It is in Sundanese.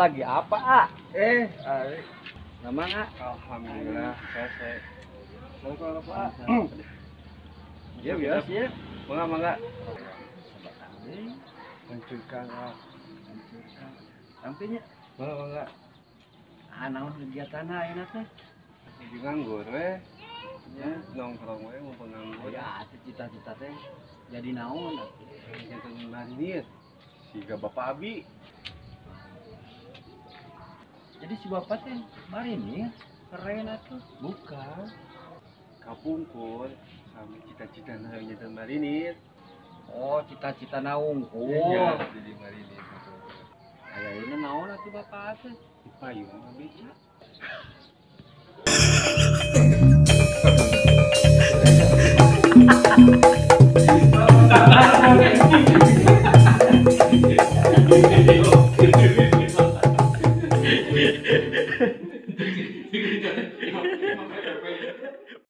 lagi apa, A? Nama, A? Alhamdulillah, saya. Assalamualaikum, Pak. Ya, biasa ya. Mangga, mangga. Mencurkan, A. Mencurkan. Sampainya. Mangga, mangga. Ah, naon kegiatan ayeuna teh? Lagi nganggur we. Ya, nongkrong we mau nganggur. Ya, cita-cita teh jadi naon atuh? Jadi marinir. Siga Bapak Abi. Jadi si bapak teh marinir, keren atuh. Bukan. Kapungkur sama cita-cita hayang jadi marinir. Oh, cita-cita naungkul. Iya, jadi marinir betul. Ayeuna naon atuh bapak teh? Di payung beca.